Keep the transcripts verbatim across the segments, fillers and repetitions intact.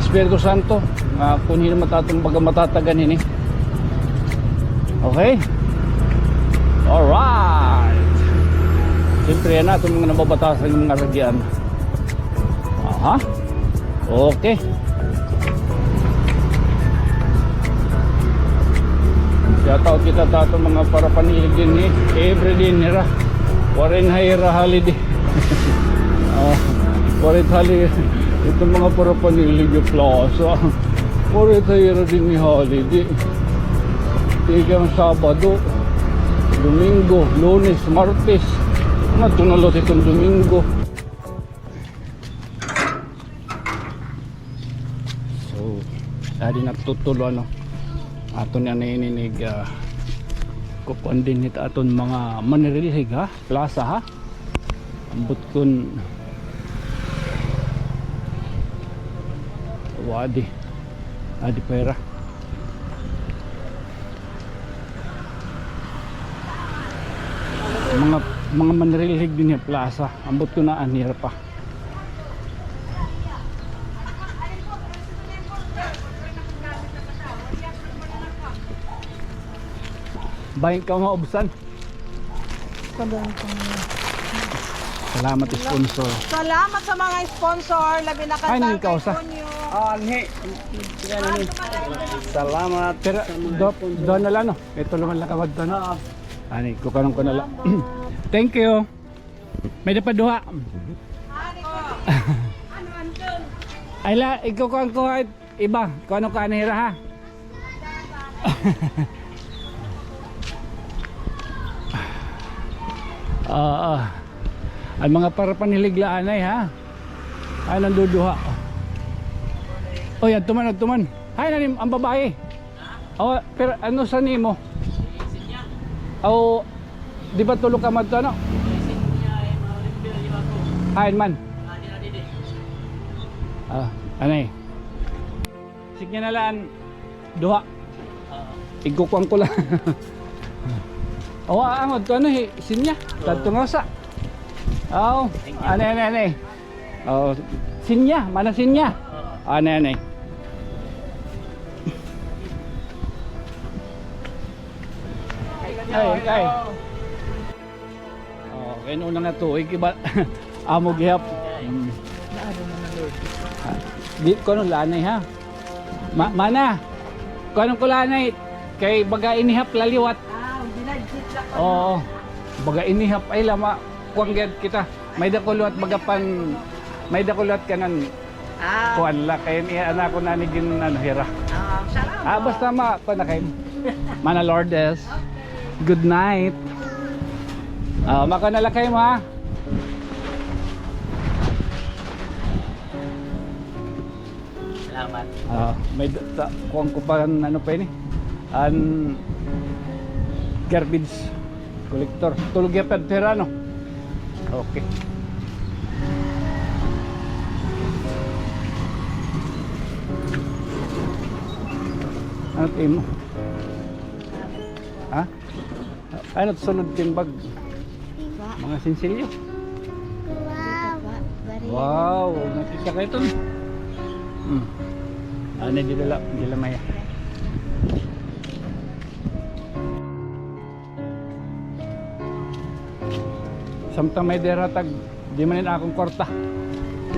Espiritu Santo, nga kun hin-o man it aton baga matatagan hini. Okay? Alright. Siyempre, yana aton mga nababatasan nga mga ragian. Aha. Okay. Shout out kita ha aton mga parapanilig dinhi. Everyday nira. Waray hira holiday. Ah, waray holiday. Iton mga parapanilig nga plaza. Waray hira dinhi holiday. Tikang Sabado, Domingo, Lunes, Martes. Ngadto na la iton Domingo. So, adi na tutulo, ano. Aton yana ininig, ah, kukuan dinhi it aton mga manirilhig, ha? Plaza, ha? Ambot kon wa adi. Adi pa hira. Mga, mga manirilhig dinhi ha plaza. Ambot kon naa hira pa. Bahin ka maubsan. Salamat, sponsor. Salamat sa mga sponsor, labi na kan Barangay Konyo. Ah, anhi. Salamat. Pero, do, do na la, no? Ito naman la kawad to, no? Ah. Ani, kukuanon ko na la. Thank you. May-ada pa duha. Ay la, ikukuan ko, ha, iba. Kukuanon ko anhi hira, ha. Ah, ah. An mga parapanilig la anay, ha. Ay, nanduduha. Oy, adto man, adto man. Hay, nanim, an babaye. Aw, pero ano sa nimo? Aw, di ba tulo ka madto, ano? Hain man. Ah, anay. Sinya na la an duha. Ikukuan ko la. Aw, angod to, ano, hi, sinya. Tadto nga usa. Aw, anay, anay, anay. Oh, sinya, mana sinya? Anay, anay. Ay, ay. Oh, kay una nga tuig, iba. Amo gihap. Mm. Ah, di, kuno la anay, ha? Ma-, mana? Kuno ko la anay, kay baga inihap la liwat. Ah, binadjit la ko. Oo. Baga inihap, ay lama. Kuan gad kita. May-ada ko liwat baga pan, may-ada ko liwat kanan. Ah. Kuan la kay iya, anak ko na ni gin, ano, hira. Ah, salamat. Ah, basta ma-, kuan na kay Mana Lourdes. Good night. Ah, makaon na la kay mo, ha? Salamat. Ah, may da-, ta-, kuan ko pa an ano pa ini. An garbage collector. Tulog ya pa, pero ano? Okay. Ano it imo? Ha? Ano it sulod it im bag? Mga sinsilyo. Wow. Wow, nakita ka ito. Hmm. Ano, dila la, dila maya. Samtang may dira tag, di man in akon kwarta.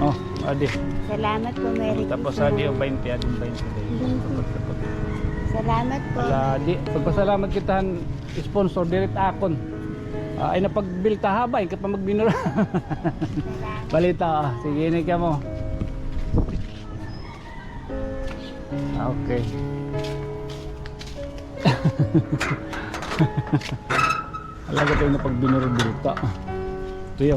Oh, adi. Salamat po, Merry Christmas. Tapos adi, oh, baynte, adi, baynte, baynte. Tapos, tapos. Salamat po. Ala, di, pagpasalamat kita han sponsor, diri it akon. Ah, ay napagbilta ha, bay, ka pa magbinura. Balita, ah. Sige, ini kamo. Okay. Alaga tayo na pagbinura-bilta. Tuyaw.